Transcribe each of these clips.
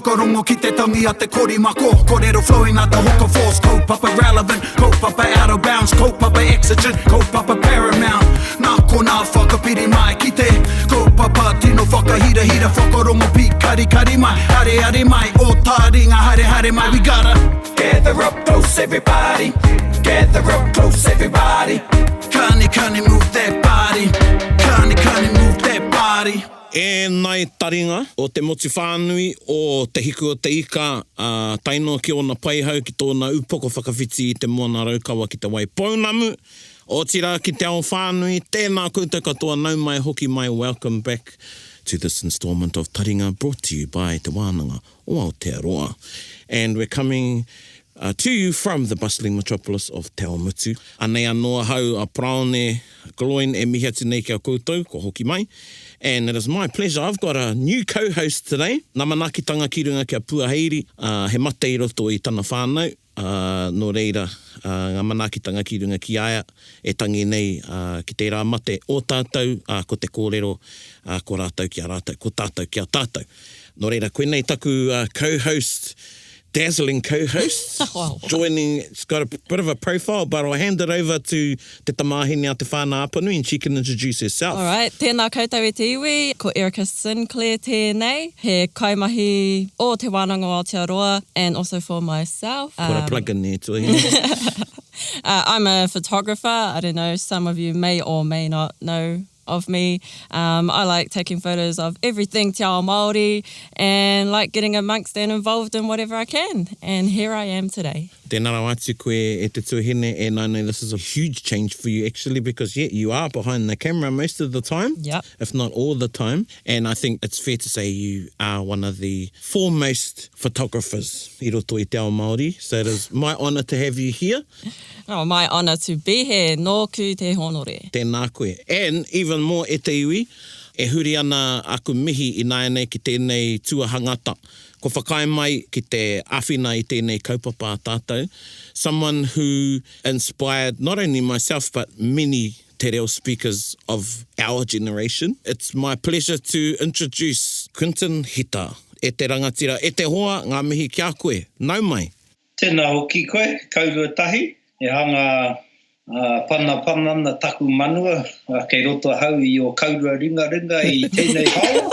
Whakarongo ki te tangi a te korimako Korero flowing like the hook of force Kaupapa relevant, kaupapa out of bounds Kaupapa exigent, kaupapa paramount Nā konā whakapiri mai ki te Kaupapa tino whakahirahira Whakarongo pīkarikari mai, areare mai Ō tāringa haere haere mai We gotta gather up close everybody Gather up close everybody Kani kani move that body Kani kani move that body. E nai taringa o te motu whānui o Te Hiku o Te Ika, ā, tae noa ki ōna paihau ki tōna upoko whakawhiti i te moana Raukawa ki Te Waipounamu, otirā ki te ao whānui, tēnā koutou katoa nau mai hoki mai welcome back to this instalment of Taringa brought to you by Te Wānanga o Aotearoa and we're coming to you from the bustling metropolis of Te Awamutu. Anei anō ahau a Paraone Gloyne e mihi atu nei ki a koutou, kua hoki mai. And it is my pleasure, I've got a new co-host today. Nā manaakitanga ki runga ki a Puaheiri, he mate i roto i tana whānau, ā, nō reira, ā, ngā manaakitanga ki runga ki a ia e tangi nei, ā, ki tērā mate o tātou, ā, ko te kōrero, ā, ko rātou ki a rātou, ko tātou ki a tātou. Nō reira, koinei taku co-host, dazzling co-host, joining, it's got a bit of a profile, but I'll hand it over to te tamāhine a Te Whānau Apanui and she can introduce herself. All right, tēnā koutou e te iwi, ko Erica Sinclair tēnei, he kaimahi o Te Wānanga o Aotearoa and also for myself. Put a plug in there tuahine. I'm a photographer, I don't know, some of you may or may not know of me. Um, I like taking photos of everything Te Ao Māori and like getting amongst and involved in whatever I can. And here I am today. Tēnā rawa atu koe e te tuahine and I know this is a huge change for you actually because yeah, you are behind the camera most of the time, yep. if not all the time. And I think it's fair to say you are one of the foremost photographers i roto i te ao Māori. So it is my honour to have you here. Oh, my honour to be here, nōku te hōnore. Tēnā koe. And even more e te iwi, e huri ana aku mihi ināianei ki tēnei tuahangata kua whakaae mai ki te āwhina i tēnei kaupapa a tātou. Someone who inspired not only myself but many te reo speakers of our generation. It's my pleasure to introduce Quinton Hita. E te rangatira, e te hoa, ngā mihi ki a koe. Nau mai. Tēnā hoki koe, kaurua tahi, e hanga panapana ana taku manua, kei roto ahau i ō kaurua ringaringa i tēnei haora.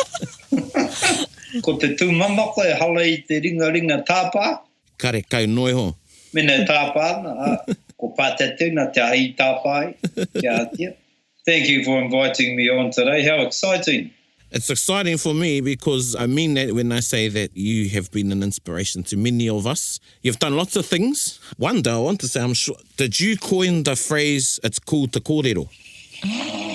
Ko te tūmanako e hala i te ringaringa tāpā. Karekau noa iho. Mena e tāpā ana, ā, ko Pātatuna te ahi i tāpā ai, kia atia. Thank you for inviting me on today, how exciting! It's exciting for me because I mean that when I say that you have been an inspiration to many of us. You've done lots of things. One day I want to say, I'm sure, did you coin the phrase, it's cool to kōrero? Ah.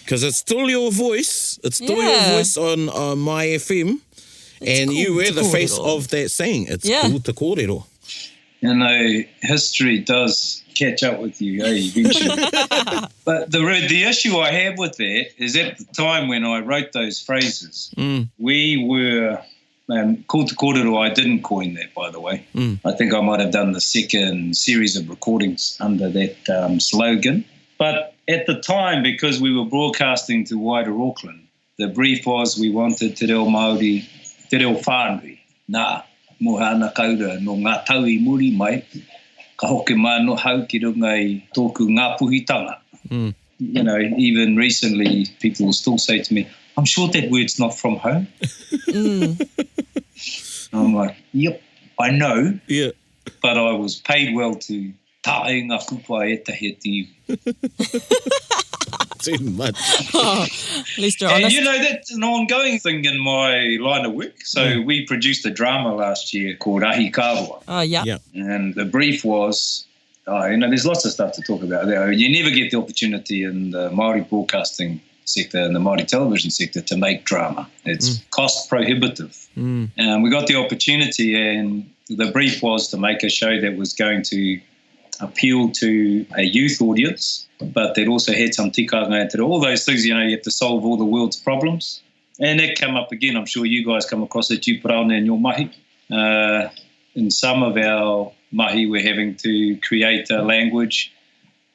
Because it's still your voice, it's still yeah. your voice on uh, My FM, it's and cool you were to the face kōrero. of that saying, it's yeah. cool to kōrero. You know, history does catch up with you, eh, eventually. but the, the issue I have with that is at the time when I wrote those phrases, mm. we were um, called to kōrero, I didn't coin that, by the way. Mm. I think I might have done the second series of recordings under that um, slogan. But at the time, because we were broadcasting to wider Auckland, the brief was we wanted te reo Māori, te reo whānui. Nā, Moana Kaura, nō ngā tau i muri mai, ka hoki mai anō hau ki runga i tōku Ngāpuhitanga. Mm. You know, even recently, people will still say to me, I'm sure that word's not from home. Mm. I'm like, yep, I know. Yeah. But I was paid well to Tāi ngā kupu a ētahi atu iwi. Too much. Oh, at least you're And honest. you know, that's an ongoing thing in my line of work. So Mm. we produced a drama last year called Ahi Kāroa. Oh, yeah. Yeah. And the brief was, oh, you know, there's lots of stuff to talk about there. You never get the opportunity in the Māori broadcasting sector and the Māori television sector to make drama. It's mm. cost prohibitive. Mm. And we got the opportunity and the brief was to make a show that was going to appeal to a youth audience, but that also had some tikanga and all those things, you know, you have to solve all the world's problems. And that came up again. I'm sure you guys come across it, you Paraone and your mahi. Uh, in some of our mahi, we're having to create a language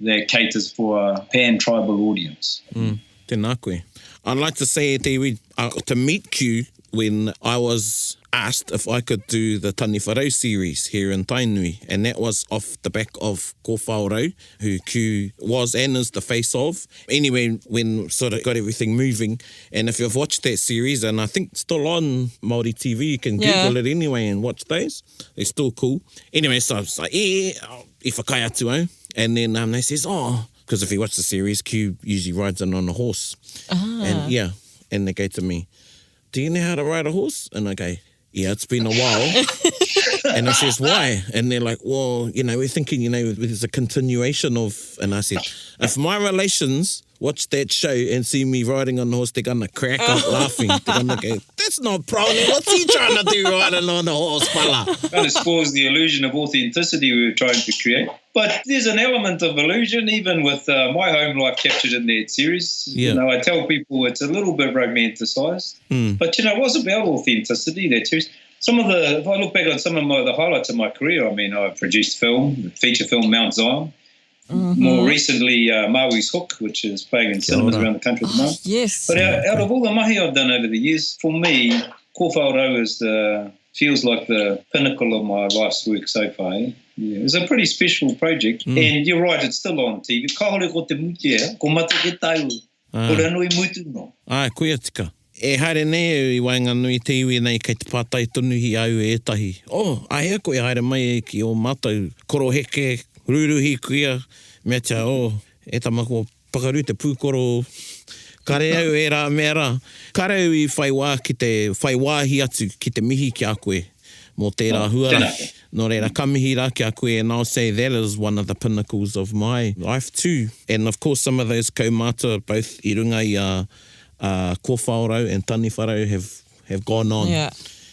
that caters for a pan-tribal audience. Mm, tēnā koe. I'd like to say te iwi, uh, to meet you when I was asked if I could do the Taniwharau series here in Tainui, and that was off the back of Kōwhao who Q was and is the face of. Anyway, when sort of got everything moving, and if you've watched that series, and I think it's still on Māori TV, you can Google yeah. it anyway and watch those. They're still cool. Anyway, so I was like, yeah, i whakaae atu au. And then um, they says, oh, because if you watch the series, Q usually rides in on a horse. Ah. And yeah, and they go to me, do you know how to ride a horse? And I go, yeah, it's been a while. and I says, why? And they're like, well, you know, we're thinking, you know, there's a continuation of, and I said, if my relations watch that show and see me riding on the horse, they're going to crack up laughing. They're going to go, that's not Prony. What's he trying to do riding on a horse, fella? Kind of spoils the illusion of authenticity we were trying to create. But there's an element of illusion, even with uh, my home life captured in that series. Yeah. You know, I tell people it's a little bit romanticized. Mm. But, you know, it was about authenticity, that series. Some of the, if I look back on some of my, the highlights of my career, I mean, I produced film, feature film Mount Zion. Mm-hmm. More recently, uh, Maui's Hook, which is playing in cinemas around the country at the moment. Yes. But out, out of all the mahi I've done over the years, for me, Kōwhao is the feels like the pinnacle of my life's work so far. Eh? Yeah, it's a pretty special project. Mm. And you're right, it's still on TV. Kāore ko te mutea, ko mate ke tau, Ah. ko ranui mutu no. Āe, koia tika. E haere nei au i waenganui i te iwi nei kei te pātai tonu i a au e ētahi, Oh, āhea koe haere mai ai ki ō mātou koroheke, rūruhi kuia, meatia, oh, e tama kua pakaru te pūkoro, kare au ērā mea rā. Kare au i whai wā ki te whai wāhi atu ki te mihi ki a koe mō tērā huarahi. Nō reira, ka mihi rā ki a koe and I'll say that is one of the pinnacles of my life too. And of course some of those kaumātua both i runga i a a Kōwhaorau and Taniwharau have, have gone on. Yeah.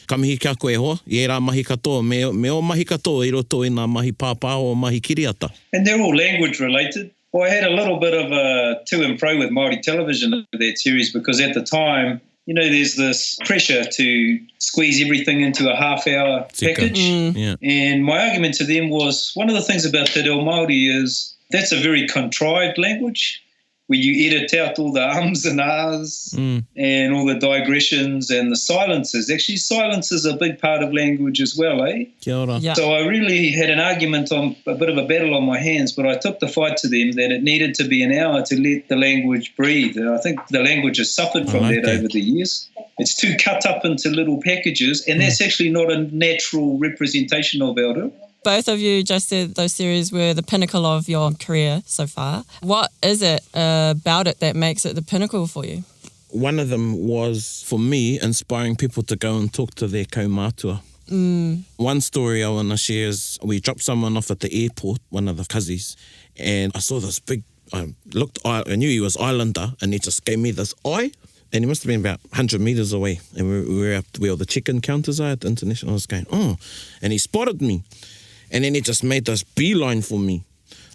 Ka mihi ki a koe e hoa, i ērā mahi katoa, me, me ō mahi katoa i roto i ngā mahi pāpāho, mahi kiriata. And they're all language related. Well, I had a little bit of a to and fro with Māori television over that series because at the time, you know, there's this pressure to squeeze everything into a half hour package. Mm. Yeah. And my argument to them was one of the things about Te Reo Māori is that's a very contrived language where you edit out all the ums and ahs mm. and all the digressions and the silences. Actually, silence is a big part of language as well, eh? Kia ora. Yeah. So I really had an argument on a bit of a battle on my hands, but I took the fight to them that it needed to be an hour to let the language breathe. And I think the language has suffered from like that, that. over the years. It's too cut up into little packages, and that's actually not a natural representation of our reo. Both of you just said those series were the pinnacle of your career so far. What is it uh, about it that makes it the pinnacle for you? One of them was, for me, inspiring people to go and talk to their kaumātua. Mm. One story I want to share is we dropped someone off at the airport, one of the cousins, and I saw this big, I looked, I knew he was Islander, and he just gave me this eye. And he must have been about 100 metres away. And we, we were up where all the chicken counters are at the international. I was going, oh. And he spotted me. And then he just made this beeline for me.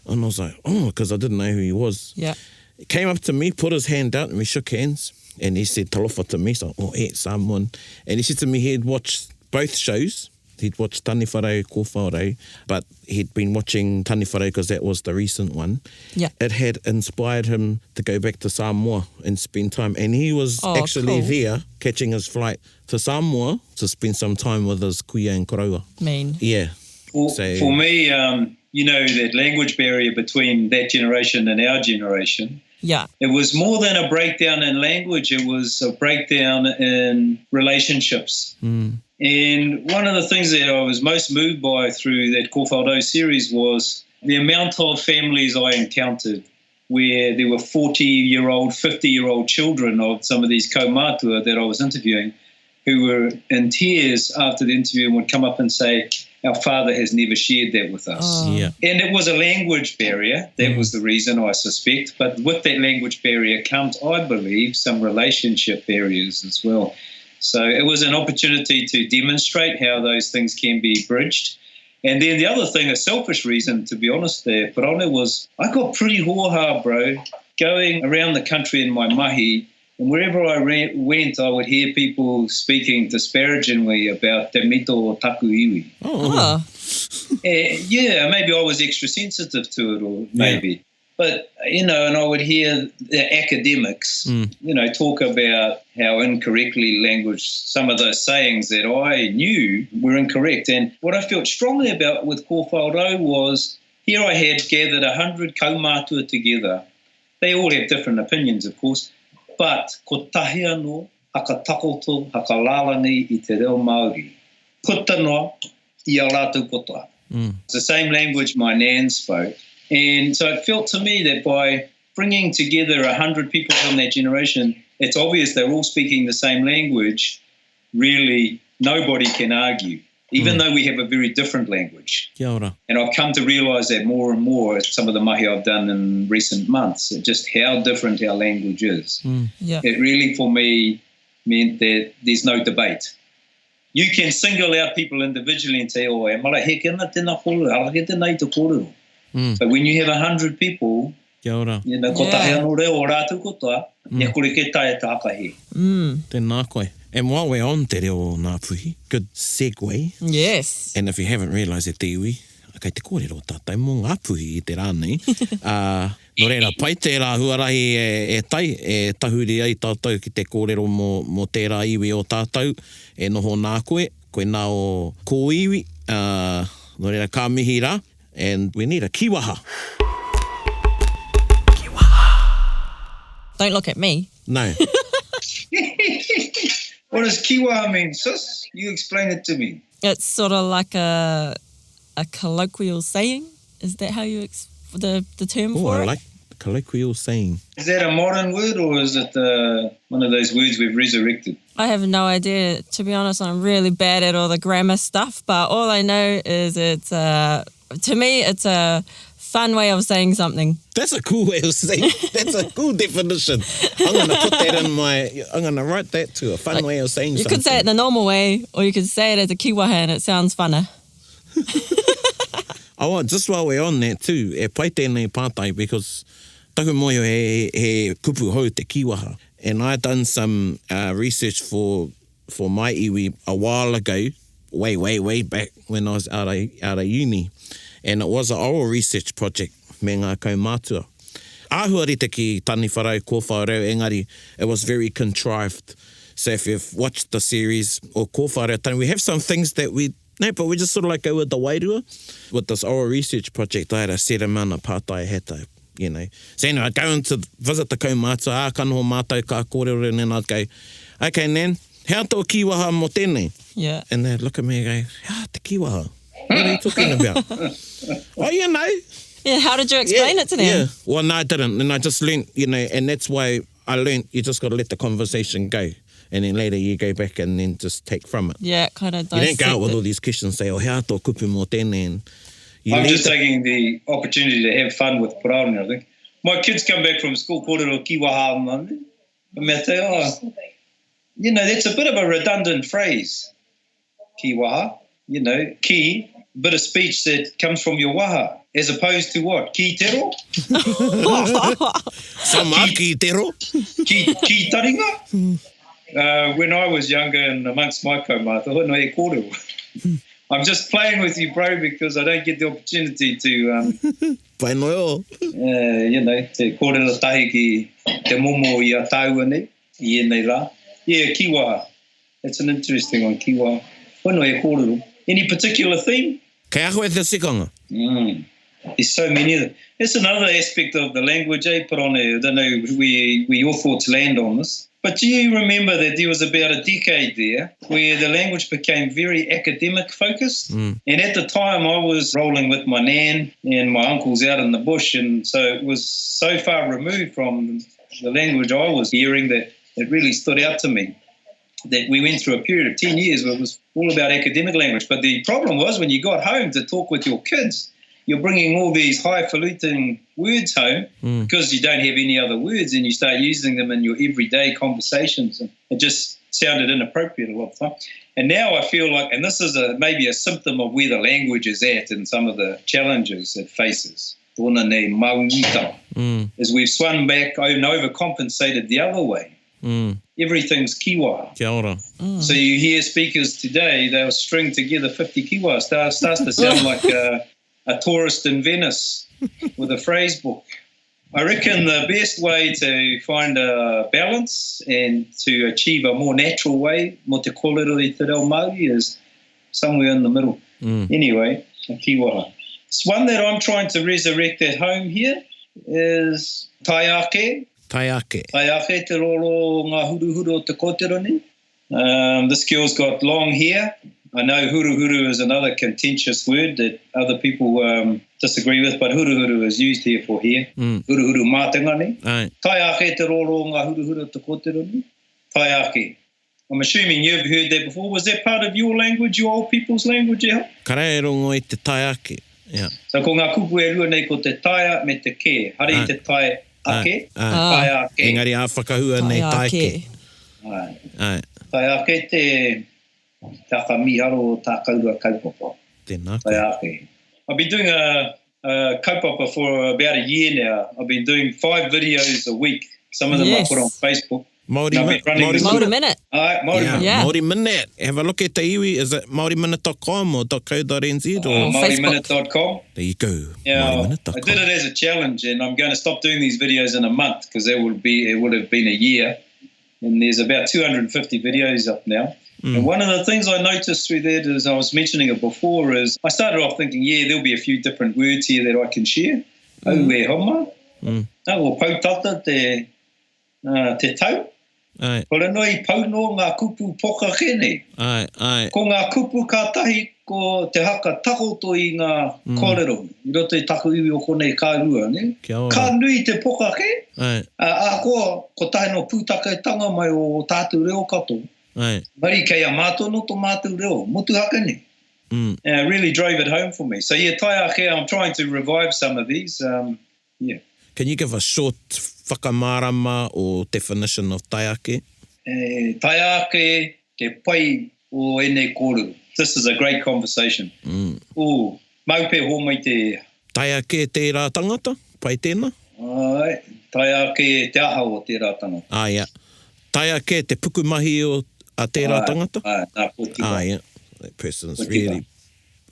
And I was like, oh, because I didn't know who he was. Yeah. He came up to me, put his hand out, and we shook hands. And he said talofa to me. So, oh, hey, someone. And he said to me he'd watched both shows. He'd watched Taniwharau, Kōwhaorau, but he'd been watching Taniwharau because that was the recent one. Yeah. It had inspired him to go back to Samoa and spend time. And he was Oh, actually cool. there catching his flight to Samoa to spend some time with his kuia and koroua. Mean. Yeah. For, So- for me, um, you know, that language barrier between that generation and our generation, Yeah. it was more than a breakdown in language, it was a breakdown in relationships. And one of the things that I was most moved by through that Kōwhao series was the amount of families I encountered where there were 40 year old, 50 year old children of some of these kaumātua that I was interviewing who were in tears after the interview and would come up and say, Our father has never shared that with us. Oh. Yeah. And it was a language barrier. That was the reason, I suspect. But with that language barrier comes, I believe, some relationship barriers as well. So it was an opportunity to demonstrate how those things can be bridged. And then the other thing, a selfish reason, to be honest, there, Parone, was I got pretty hoha, bro, going around the country in my mahi. And wherever I went, I would hear people speaking disparagingly about te mito o taku iwi. Oh. Oh. Eh, yeah, maybe I was extra sensitive to it, or maybe. But, you know, and I would hear the academics, mm. you know, talk about how incorrectly language, some of those sayings that I knew were incorrect. And what I felt strongly about with Kōwhao was here I had gathered 100 kaumātua together. They all have different opinions, of course, but ko tahi anō, haka takoto, haka lālangi i te reo Māori. Puta noa i a rātou katoa. Mm. It's the same language my nan spoke. And so it felt to me that by bringing together 100 people from that generation, it's obvious they're all speaking the same language. Really, nobody can argue, even mm. though we have a very different language. Kia ora. And I've come to realise that more and more at some of the mahi I've done in recent months, just how different our language is. Mm. Yeah. It really, for me, meant that there's no debate. You can single out people individually and say, oh, e mara heke ana tēnā kōrero, ara ke tēnā i te kōrero. Mm. But when you have 100 people, Kia ora. You know, ko yeah. tahi anō reo o rātou katoa, mm. e kore ke tae te hakahe. Mm. Tēnā koe. And while we're on te reo o Ngāpuhi, good segue. Yes. And if you haven't realised e te iwi, kei te kōrero tātou mō Ngāpuhi i te rā nei. Uh, nō reira, pai tērā huarahi e, e tai, e tahuri ai tātou ki te kōrero mō, mō tērā iwi o tātou e noho nā koe, koe nā o kōiwi. Uh, nō reira, ka mihi rā. And we need a kiwaha. Kiwaha. Don't look at me. No. what does kiwaha mean, sis? You explain it to me. It's sort of like a a colloquial saying. Is that how you ex- the the term Ooh, for I it? like colloquial saying. Is that a modern word or is it uh, one of those words we've resurrected? I have no idea. To be honest, I'm really bad at all the grammar stuff, but all I know is it's a, to me, it's a fun way of saying something. That's a cool way of saying. That's a cool definition. I'm gonna put that in my. I'm gonna write that to a fun like, way of saying you something. You could say it the normal way, or you could say it as a kiwaha and it sounds funner. Oh, just while we're on that too, e pai tēnei pātai because taku mōhio he, he kupu hou te kīwaha. And I done some uh, research for, for my iwi a while ago, way, way, way back when I was out of, out of uni. And it was an oral research project me ngā kaumātua. Āhua rite ki Taniwharau, Kōwhao engari it was very contrived. So if you've watched the series or Kōwhao we have some things that we No, but we just sort of like go with the wairua. With this oral research project, I had a set amount of pātai I had to, you know. So anyway, I'd go in to visit the kaumātua, ā, ka noho mātou, ka kōrero, and then I'd go, okay, Nan, hea tō kīwaha mō tēnei? Yeah. And they'd look at me and go, hea te kīwaha? What are you talking about? oh, you know. Yeah, how did you explain yeah, it to them? Yeah. Well, no, I didn't. And I just learnt, you know, and that's why I learnt you just got to let the conversation go. And then later you go back and then just take from it. Yeah, kind of You don't go out with all these questions and say, oh, hea tō kupu mō tēnei? And you I'm leave just the- taking the opportunity to have fun with Paraone, I think. My kids come back from school, kōrero ki waha ana, ne? Ka mea te, oh, you know, that's a bit of a redundant phrase, ki waha, you know, ki, bit of speech that comes from your waha, as opposed to what? Ki tero? Some are ki tero. Ki, ki taringa? Uh, when I was younger and amongst my kaumātua, no e kōrero. I'm just playing with you, bro, because I don't get the opportunity to... Um, Pai noa o. Uh, you know, te kōrero tahi ki te momo i a tāua nei, i ēnei rā. Yeah, kiwaha. That's an interesting one, kiwaha. Whenua e kōrero. Any particular theme? Kei a koe te tikanga. Mm. There's so many of them. That's another aspect of the language, eh, Parone? I don't know where, where your thoughts land on this. But do you remember that there was about a decade there where the language became very academic focused? Mm. And at the time, I was rolling with my nan and my uncles out in the bush. And so it was so far removed from the language I was hearing that it really stood out to me that we went through a period of 10 years where it was all about academic language. But the problem was when you got home to talk with your kids, you're bringing all these highfalutin words home mm. because you don't have any other words and you start using them in your everyday conversations. And it just sounded inappropriate a lot of the time. And now I feel like, and this is a maybe a symptom of where the language is at and some of the challenges it faces. Tōna nei mauitanga, mm. Is we've swung back and overcompensated the other way. Mm. Everything's kiwa. Kia ora. Mm. So you hear speakers today, they'll string together 50 kiwa. Starts, starts to sound like a, a tourist in Venice with a phrase book. I reckon the best way to find a balance and to achieve a more natural way mō te kōrero i te reo Māori is somewhere in the middle. Mm. Anyway, a kiwaha. It's one that I'm trying to resurrect at home here is tae ake. Tae ake. Tae ake te rōrō o ngā huruhuru o te kōtero nei. Um, this girl's got long hair. I know huruhuru is another contentious word that other people um, disagree with, but huruhuru is used here for hair. Mm. Huruhuru mātenga nei. Ai. Tae ake te rōrō o ngā huruhuru o te kōtero nei. Tae ake. I'm assuming you've heard that before. Was that part of your language, your old people's language, e Kare e rongo i te tae ake. Yeah. So ko ngā kupu e rua nei ko te taea me te kē. Hari i te tae ake, taea ake. Engari ā whakahua nei tae ke. Āe. Āe. Tae ake te te aka mīharo o tā kaurua kaupapa. Tēnā koe. Tae ake. I've been doing a a kaupapa for about a year now. I've been doing five videos a week. Some of them I put on Facebook. Māori, Māori, Māori Minute. Āe, Māori yeah. Minute. Yeah. Māori Minute. Have a look at te iwi. Is it MāoriMinute.com or .co.nz? Or uh, MāoriMinute.com. There you go. Yeah, MāoriMinute.com. I did it as a challenge and I'm going to stop doing these videos in a month because it would be it would have been a year. And there's about 250 videos up now. Mm. And one of the things I noticed through that, as I was mentioning it before, is I started off thinking, yeah, there'll be a few different words here that I can share. Mm. Au e homa. Mm. O pautata te, uh, te tau. Ai. Ko rano i pau no ngā kupu poka ke nei. Ai, ai. Ko ngā kupu kātahi ko te haka takoto i ngā mm. kōrero. I roto i taku iwi o konei ka rua, ne? Kia ora. Ka nui te poka ke. Ai. Uh, ahakoa, ko tahe no pūtaketanga mai o tātou reo katoa. Ai. Engari kei a mātou no to mātou reo, motuhake nei. Mm. And it really drove it home for me. So yeah, tae ake, I'm trying to revive some of these. Um, yeah. Can you give a short whakamārama or definition of tae ake? E, tae ake te pai o ēnei kōrero. This is a great conversation. Mm. Ooh, mau pe hōmai te... Tae ake tērā tangata, pai tēnā? Āe, tae ake te aha o tērā tangata. Ah, yeah. Tae ake te pukumahi o a tērā tangata? Āe, nā, kua tika. Ah, yeah. That person's Kua tika. really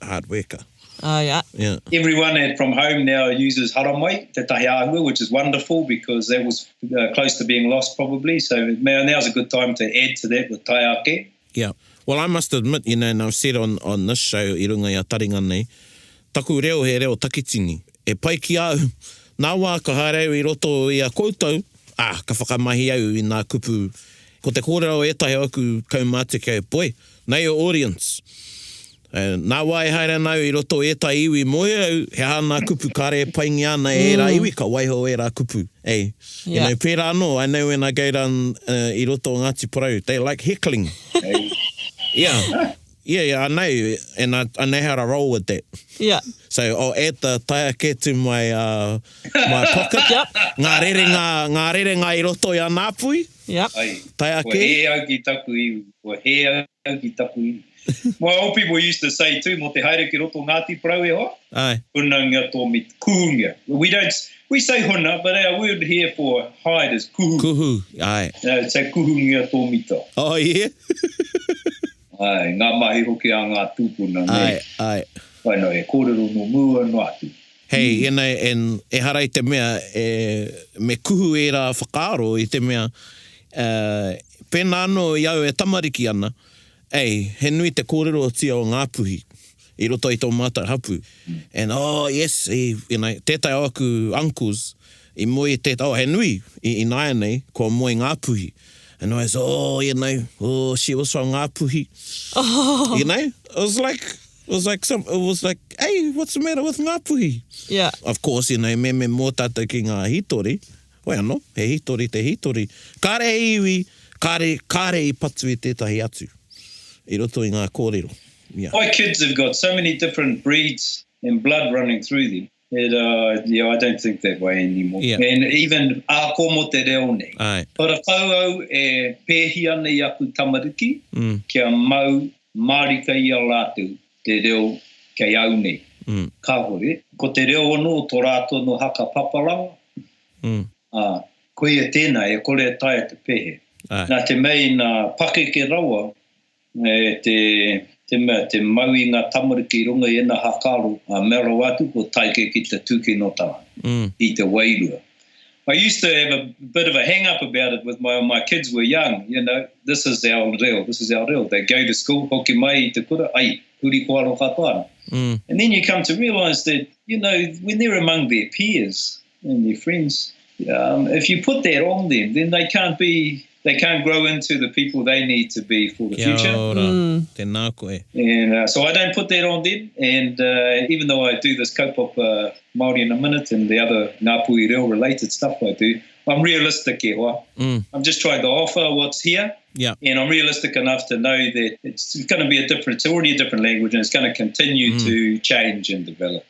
hard worker. Oh, yeah. Yeah. Everyone at from home now uses haramai, tētahi āhua, which is wonderful because that was uh, close to being lost probably. So now, now's a good time to add to that with tae ake. Yeah. Well, I must admit, you know, and I've said on, on this show i runga i a taringa nei, taku reo he reo takitini. E pai ki a au, nā wā ka haere au i roto i a koutou, ā, ka whakamahi au i nā kupu. Ko te kōrero o ētahi o aku kaumātua ki au, boy, know your audience. E, nā wā e haere ana au i roto i ētahi iwi, mōhio au he aha nā kupu kāre e paingia ana e ērā iwi, ka waiho ērā kupu. Ei, you Yeah. know, pērā anō, I know when I go down uh, i roto o Ngāti Porou, they like heckling. Yeah. Yeah, yeah, I know, and I, I know how to roll with that. Yeah. So I'll add the taeake to my, uh, my pocket. Yep. Ngā rerenga, ngā rerenga i roto i a Ngāpuhi. Yep. Ai, Tae kua ake. hē au ki taku iwi, kua hē au ki taku iwi. My old people used to say too, mō te haere ki roto Ngāti Porou e hoa, Ai. hunanga tō mit, kuhunga. We don't, we say huna, but our word here for hide is kuhu. Kuhu, ai. Uh, it's a kuhungia tō mita. Oh, yeah? Ai, ngā mahi hoki a ngā tūpuna, Ai, nei. ai. Ai no, e kōrero no mua no atu. Hei, you know, and ehara i te mea, e, me kuhu ērā whakaaro i te mea, uh, pēnā anō i au e tamariki ana, ei, he nui te kōrerotia o Ngāpuhi i roto i tō mātou hapū. And oh, yes, he, you know, tētahi o aku uncles i moe i tētahi, oh, he nui i, ināianei, kua moe Ngāpuhi. And I was, oh, you know, oh, she was from Ngāpuhi. Oh. You know, it was like, it was like some, it was like, hey, what's the matter with Ngāpuhi? Yeah. Of course, you know, me me mō tātou ki ngā hītori, hoi anō, he hītori te hītori. Kāre he iwi, kāre, kāre i patu i tētahi atu i roto i ngā kōrero. Yeah. My kids have got so many different breeds and blood running through them. It, uh, yeah, I don't think that way anymore. Yeah. And even ako mō te reo nei. Ai. Parakau au e pēhi ana i aku tamariki Mm. kia mau mārika i a rātou te reo kei au nei. Mm. Kāhore, ko te reo anō tō rātou no haka paparanga, Mm. ā, koia tēnā e kore e taea te pēhe. Ai. Nā te mea ina pakeke rawa, e te, te mea, te mau i ngā tamariki i runga i ena hakaro, a mea rawa atu ko taike ki te tūkinotanga, Mm. i te wairua. I used to have a bit of a hang up about it with my my kids were young, you know, this is our reo, this is our reo. They go to school, hoki mai i te kura, ai, huri kōaro katoa ana. Mm. And then you come to realise that, you know, when they're among their peers and their friends, um, if you put that on them, then they can't be they can't grow into the people they need to be for the Kia future. Ora. Mm. Tēnā koe. And uh, so I don't put that on them. And uh, even though I do this kaupapa Māori in a minute and the other Ngāpuhi reo related stuff I do, I'm realistic, e hoa. Mm. I'm just trying to offer what's here. Yeah. And I'm realistic enough to know that it's going to be a different, it's already a different language and it's going to continue mm. to change and develop.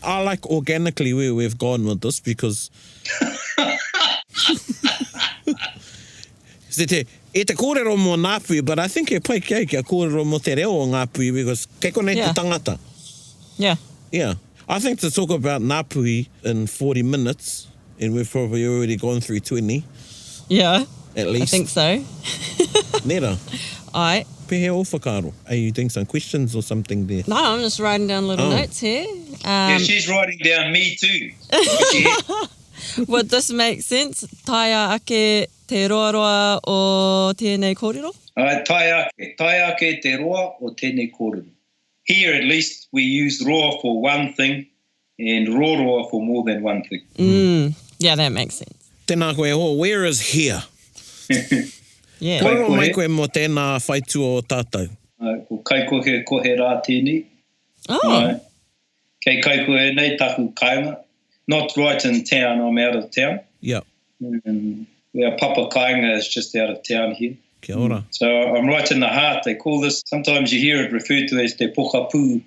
I like organically where we've gone with this because Se te, e te kōrero mō Ngāpuhi, but I think e pai ki au kia kōrero mō te reo o Ngāpuhi because kei konei yeah. te tangata. Yeah. Yeah. I think to talk about Ngāpuhi in 40 minutes, and we've probably already gone through 20. Yeah. At least. I think so. Nera. Ai. Pēhea ō whakaaro? Are you doing some questions or something there? No, I'm just writing down little oh. notes here. Um, yeah, she's writing down me too. Would this make sense? Taea ake te roaroa o tēnei kōrero? Uh, taea ake. Taea ake te roa o tēnei kōrero. Here at least we use roa for one thing and roroa for more than one thing. Mm. Yeah, that makes sense. Tēnā koe e hoa, where is here? yeah. Kōrero mai koe mō tēnā whaitua o tātou. Uh, ko Kaikohe kohe rā tēnei. Oh. Right. Kei Kaikohe nei taku kāinga. Not right in town, I'm out of town. Yeah. And our papa kāinga is just out of town here. Kia ora. So I'm right in the heart. They call this, sometimes you hear it referred to as Te Pokapū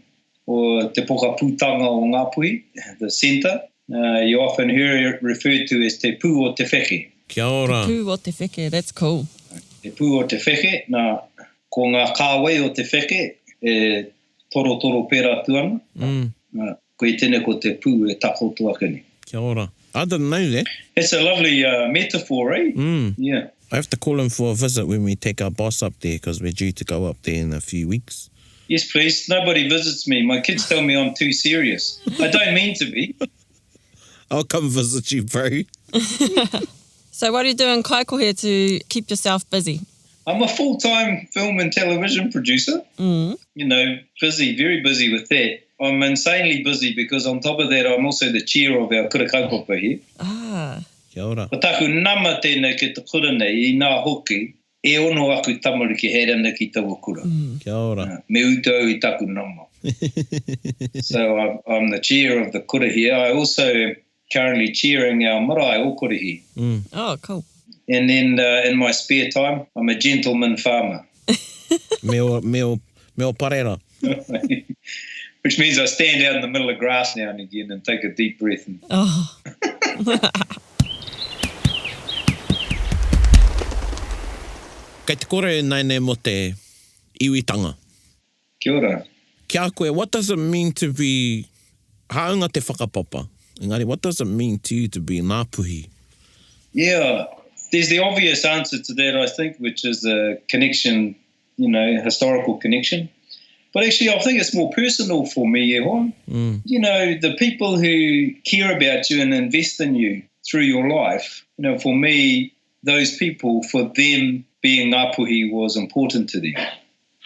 or Te Pokapūtanga o Ngāpuhi, the centre. Uh, you often hear it referred to as Te Pū o Te Wheke. Kia ora. Te Pū o Te Wheke, that's cool. Te Pū o Te Wheke, nā, ko ngā kāwei o Te Wheke e torotoro pērā atu ana. Mm. Nā, koia tēnei ko te pū e takoto ake nei. Kia ora. I didn't know that. It's a lovely uh, metaphor, eh? Mm. Yeah. I have to call him for a visit when we take our boss up there because we're due to go up there in a few weeks. Yes, please. Nobody visits me. My kids tell me I'm too serious. I don't mean to be. I'll come visit you, bro. so what do you do in Kaikohe to keep yourself busy? I'm a full-time film and television producer. Mm. You know, busy, very busy with that. I'm insanely busy because on top of that, I'm also the chair of our kura kaupapa here. Ah. Kia ora. Ko taku nama tēnei ki te kura nei, inā hoki, e ono aku tamariki haere ana ki taua kura. Mm. Kia ora. Uh, me utu au i taku nama. so I'm, I'm the chair of the kura here. I also am currently chairing our marae o Korihi. Mm. Oh, cool. And then uh, in my spare time, I'm a gentleman farmer. me o, me o, me o parera. Which means I stand out in the middle of grass now and again and take a deep breath. And... Oh. Kei te kore ināianei mō te iwitanga. Kia ora. Ki a koe, what does it mean to be, hāunga te whakapapa, engari what does it mean to you to be Ngāpuhi? Yeah, there's the obvious answer to that, I think, which is a connection, you know, historical connection. But actually, I think it's more personal for me, Ewan. Mm. You know, the people who care about you and invest in you through your life, you know, for me, those people, for them, being Ngāpuhi was important to them.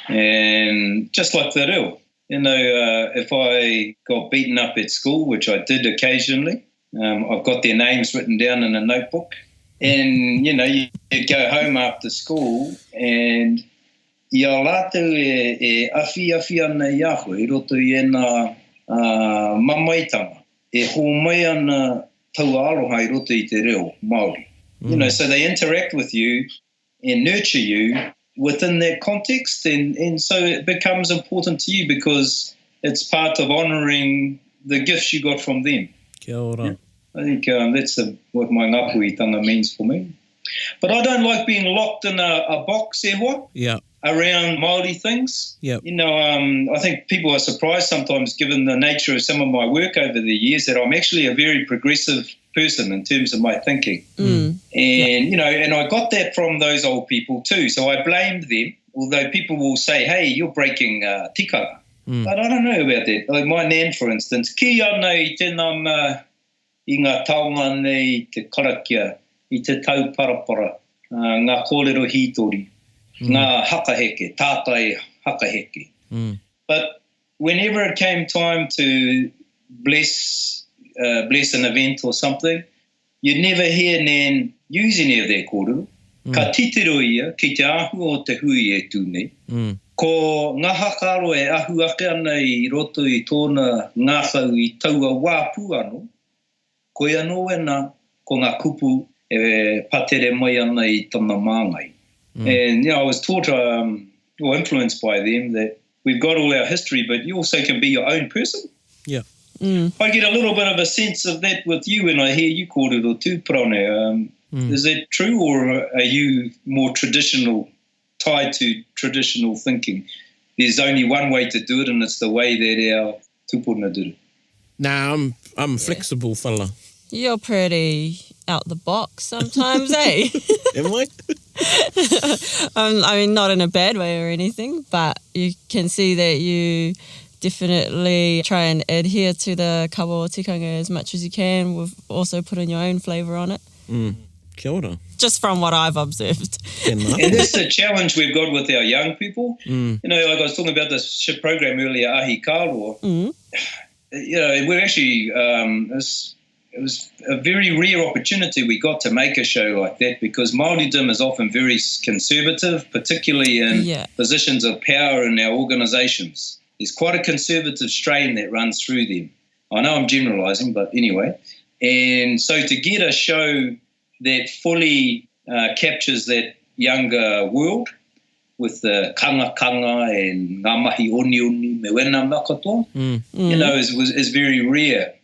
And just like te reo, you know, uh, if I got beaten up at school, which I did occasionally, um, I've got their names written down in a notebook. And, you know, you, you'd go home after school and i a rātou e, e awhi awhi ana i a koe, i roto i ēnā uh, mamaetanga, e hōmai ana taua aroha i roto i te reo Māori. Mm. You know, so they interact with you and nurture you within that context and, and so it becomes important to you because it's part of honouring the gifts you got from them. Kia ora. Yeah. I think um, that's the, what my ngāpuhitanga means for me. But I don't like being locked in a, a box, e hoa. Yeah. Around Māori things. Yeah. You know, um, I think people are surprised sometimes, given the nature of some of my work over the years, that I'm actually a very progressive person in terms of my thinking. Mm. And, you know, and I got that from those old people too. So I blamed them, although people will say, hey, you're breaking uh, tikanga. Mm. But I don't know about that. Like my nan, for instance, ki ana i tēnā uh, i ngā taonga nei i te karakia, i te tauparapara, ngā kōrero hītori, ngā hakaheke, tātai hakaheke. But whenever it came time to bless, uh, bless an event or something, you'd never hear Nan use any of that kōrero. Mm. Ka titiro ia ki te āhua o te hui e tū nei. Mm. Ko ngā hakaaro e ahu ake ana i roto i tōna ngākau i taua wā pū anō, koia anō wena ko ngā kupu e patere mai ana i tana māngai. Mm. And you know, I was taught um, or influenced by them that we've got all our history, but you also can be your own person. Yeah. Mm. I get a little bit of a sense of that with you when I hear you kōrero too, Parone. Um, mm. Is that true or are you more traditional, tied to traditional thinking? There's only one way to do it and it's the way that our tupuna did it. Nah, I'm, I'm yeah. flexible fella. You're pretty out the box sometimes, eh? Am I? um, I mean, not in a bad way or anything, but you can see that you definitely try and adhere to the kawa o tikanga as much as you can with also putting your own flavour on it. Mm. Kia ora. Just from what I've observed. And that's the challenge we've got with our young people. Mm. You know, like I was talking about this ship program earlier, Ahi Kāroa. Mm. You know, we're actually, um, it, was, it was a very rare opportunity we got to make a show like that because Māoridom is often very conservative, particularly in yeah. positions of power in our organisations. There's quite a conservative strain that runs through them. I know I'm generalising, but anyway. And so to get a show that fully uh, captures that younger world with the kanga kanga and ngā mahi oni oni me wena mea katoa, mm. you know, is, was, is very rare.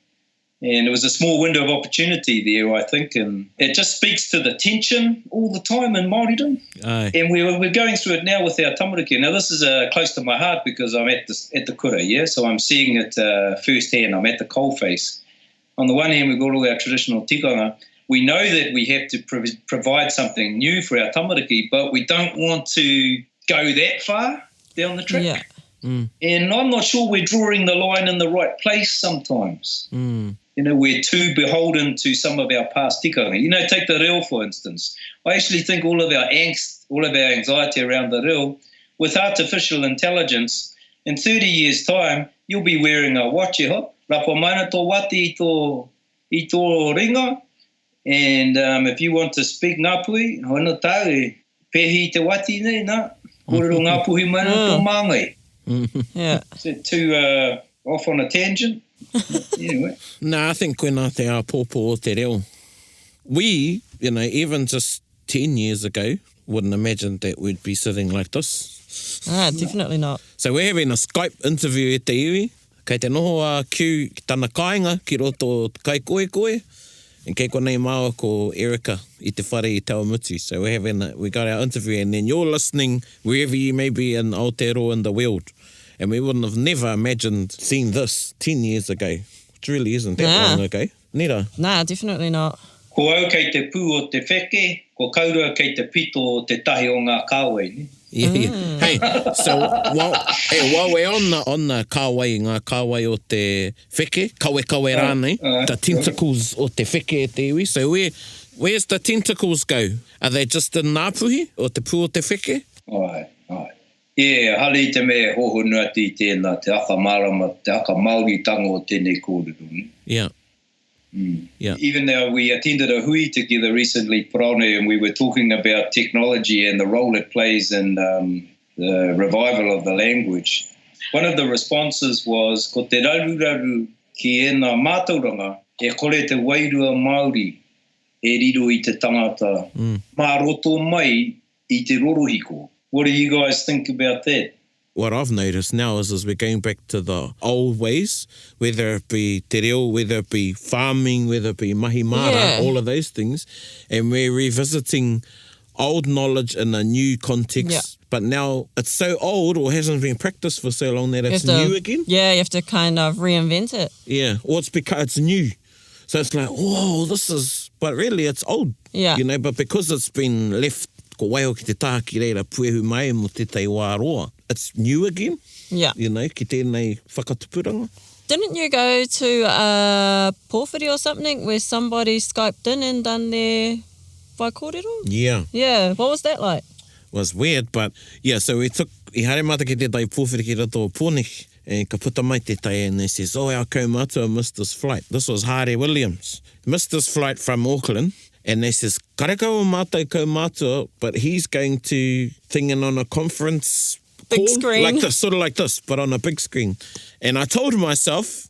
And it was a small window of opportunity there, I think. And it just speaks to the tension all the time in Māoridom. Aye. And we're, we're going through it now with our tamariki. Now, this is uh, close to my heart because I'm at the, at the kura, yeah? So I'm seeing it uh, firsthand. I'm at the coalface. On the one hand, we've got all our traditional tikanga. We know that we have to pro provide something new for our tamariki, but we don't want to go that far down the track. Yeah. Mm. And I'm not sure we're drawing the line in the right place sometimes. Mm. You know, we're too beholden to some of our past tikanga. You know, take the reo, for instance. I actually think all of our angst, all of our anxiety around the reo, with artificial intelligence, in 30 years' time, you'll be wearing a watch, e ho. Rapa mana tō wati i tō, i tō ringa. And um, if you want to speak Ngāpuhi, hono tāu e pēhi i te wati nei, nā, kōrero Ngāpuhi mai nā tō māngai. Yeah. Is it too uh, off on a tangent? Anyway. Nā, I think koinā te āpōpō o te reo. We, you know, even just 10 years ago, wouldn't imagine that we'd be sitting like this. Ah, definitely not. So we're having a Skype interview e te iwi. Kei te noho a Q ki tana kāinga ki roto o Kaikohekohe, and kei konei māua ko Erica i te whare i Te Awamutu. So we're having a, we got our interview and then you're listening wherever you may be in Aotearoa in the world. And we wouldn't have never imagined seeing this 10 years ago, which really isn't that Nah. long ago. Nera? Nah, definitely not. Ko au kei te pū o te wheke, ko kaurua kei te pito o te tahi o ngā kāwei, ne? Yeah, yeah. Hey, so while, hey, while we're on the, on the kāwai, ngā kāwai o te wheke, kawekawe rānei, the tentacles o te wheke e te iwi, so where, where's the tentacles go? Are they just in Ngāpuhi, o te pū o te wheke? Āe, āe. E hara i te mea e hōhonu atu i tēnā, te aka mārama, te aka Māoritanga o tēnei kōrero, ne? Yeah. Mm. Yeah. Even though we attended a hui together recently, Parone, and we were talking about technology and the role it plays in um, the revival of the language. One of the responses was, ko te raruraru ki ēnā mātauranga, e kore te wairua Māori e riro i te tangata mm. mā roto mai i te rorohiko. What do you guys think about that? What I've noticed now is, is we're going back to the old ways, whether it be te reo, whether it be farming, whether it be mahi māra, Yeah. all of those things, and we're revisiting old knowledge in a new context. Yeah. But now it's so old or hasn't been practiced for so long that You it's have to- new again. Yeah, you have to kind of reinvent it. Yeah, or it's because it's new. So it's like, whoa, this is, but really it's old. Yeah. You know, but because it's been left, ko waiho ki te taha ki reira puehu mai mo tētahi wā roa, it's new again. Yeah. You know, ki tēnei whakatupuranga. Didn't you go to a pōwhiri or something where somebody Skyped in and done their whaikōrero? Yeah. Yeah, what was that like? Was weird, but yeah, so we took, i haere mātou ki tētahi pōwhiri ki roto o Pōneke, and ka puta mai tētahi and he says, oh, our kaumātua missed his flight. This was Hare Williams. Missed his flight from Auckland, and they says, karekau o mātou kaumātua, but he's going to thing in on a conference Big call, screen. Like this, sort of like this, but on a big screen. And I told myself,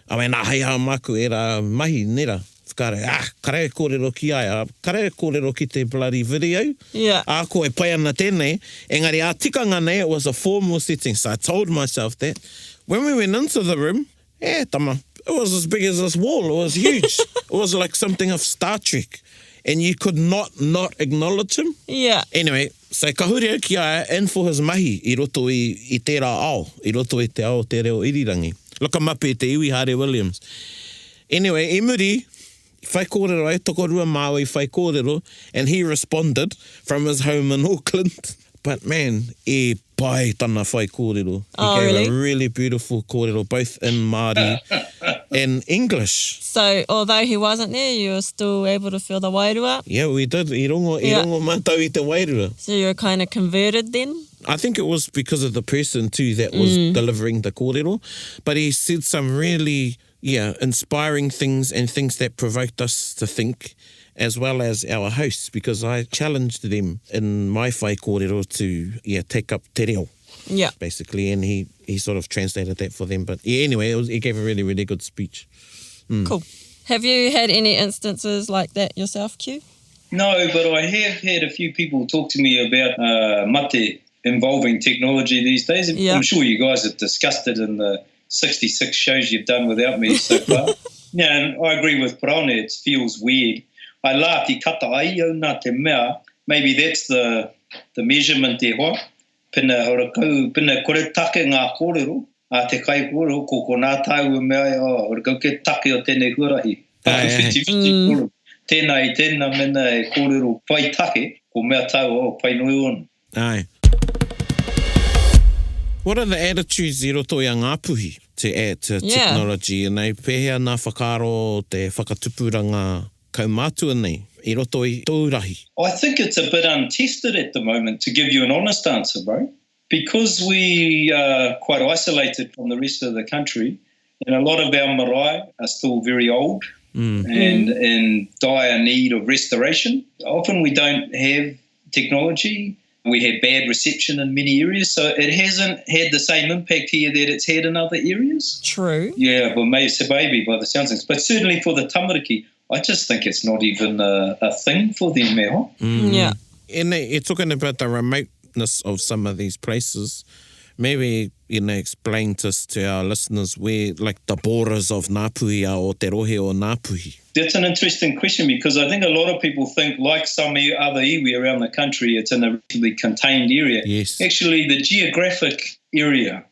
I went, ah, hei hā māku e rā mahi, nera. Whakaaro, ah, kare e kōrero ki a ia, kare e kōrero ki te bloody video. Yeah. Ā, ko e pai ana tēnei. Engari, ā tikanga nei, it was a formal setting. So I told myself that. When we went into the room, e tama, it was as big as this wall. It was huge. it was like something of Star Trek. And you could not not acknowledge him. Yeah. Anyway, so ka huri au ki a ia and for his mahi i roto i, i tērā ao, i roto i te ao o te reo irirangi. Look him up e te iwi Hare Williams. Anyway, i muri, whaikōrero ai, tokorua māua i whaikōrero, and he responded from his home in Auckland. But man, e pai tana whaikōrero. He oh, gave really? a really beautiful kōrero, both in Māori and English. So, although he wasn't there, you were still able to feel the wairua? Yeah, we did. I rongo, i Yeah. rongo mātou i te wairua. So you were kind of converted then? I think it was because of the person too that was delivering the kōrero. But he said some really, yeah, inspiring things and things that provoked us to think, as well as our hosts, because I challenged them in my whaikōrero to, yeah, take up te reo. Yeah. Basically, and he, he sort of translated that for them. But yeah, anyway, it was, he gave a really, really good speech. Mm. Cool. Have you had any instances like that yourself, Q? No, but I have had a few people talk to me about uh, mate involving technology these days. Yeah. I'm sure you guys have discussed it in the 66 shows you've done without me so far. yeah, and I agree with Parone, it feels weird. I laughed, i kata ai au nā te mea, maybe that's the, the measurement e hoa. Pena horakau, pena kore take ngā kōrero, a te kaikōrero, ko ko nā tāua mea ai, oh, horakau ke take o tēnei huarahi. Ai, ai. Whiti-whiti kōrero. Tēnā i tēnā mena e kōrero whai take, ko mea tāua, oh, pai noi ona. Ai. What are the attitudes i roto i a Ngāpuhi to add to Yeah. technology and e pēhea nā whakaaro o te whakatupuranga kaumātua nei i roto i tōu rahi? I think it's a bit untested at the moment, to give you an honest answer, bro. Because we are quite isolated from the rest of the country, and a lot of our marae are still very old and in dire need of restoration. Often we don't have technology. We have bad reception in many areas, so it hasn't had the same impact here that it's had in other areas. True. Yeah, well, maybe, so maybe by the sounds of things. But certainly for the tamariki, I just think it's not even a, a thing for them, eh, huh? Yeah. And you're talking about the remoteness of some of these places. Maybe, you know, explain to, us, to our listeners where, like, the borders of Ngāpuhi are or te rohe o Ngāpuhi. That's an interesting question because I think a lot of people think, like some other iwi around the country, it's in a relatively contained area. Yes. Actually, the geographic area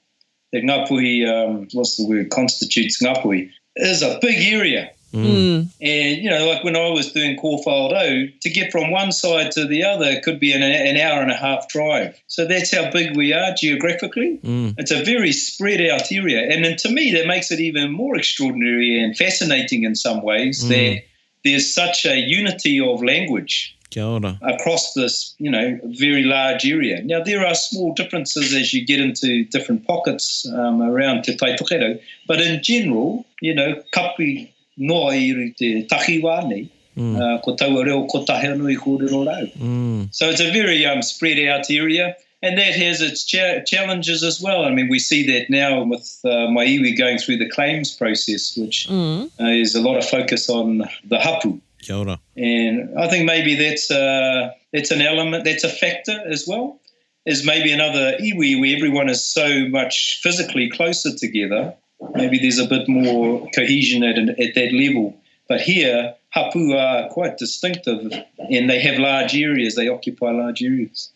that Ngāpuhi, um, what's the word, constitutes Ngāpuhi, is a big area. Mm. And, you know, like when I was doing Kōwhao to get from one side to the other it could be an, an hour and a half drive. So that's how big we are geographically. It's a very spread out area. And then to me, that makes it even more extraordinary and fascinating in some ways that there's such a unity of language Kia ora. across this, you know, very large area. Now, there are small differences as you get into different pockets um, around Te Tai Tokerau, but in general, you know, kapi noa i te takiwā nei, uh, ko taua reo kotahi anō i kōrero rau. So it's a very um, spread out area, and that has its cha- challenges as well. I mean, we see that now with uh, my iwi going through the claims process, which uh, is a lot of focus on the hapu. Kia ora. And I think maybe that's uh, that's an element, that's a factor as well. Is maybe another iwi where everyone is so much physically closer together. Maybe there's a bit more cohesion at, an, at that level. But here, hapu are quite distinctive and they have large areas, they occupy large areas.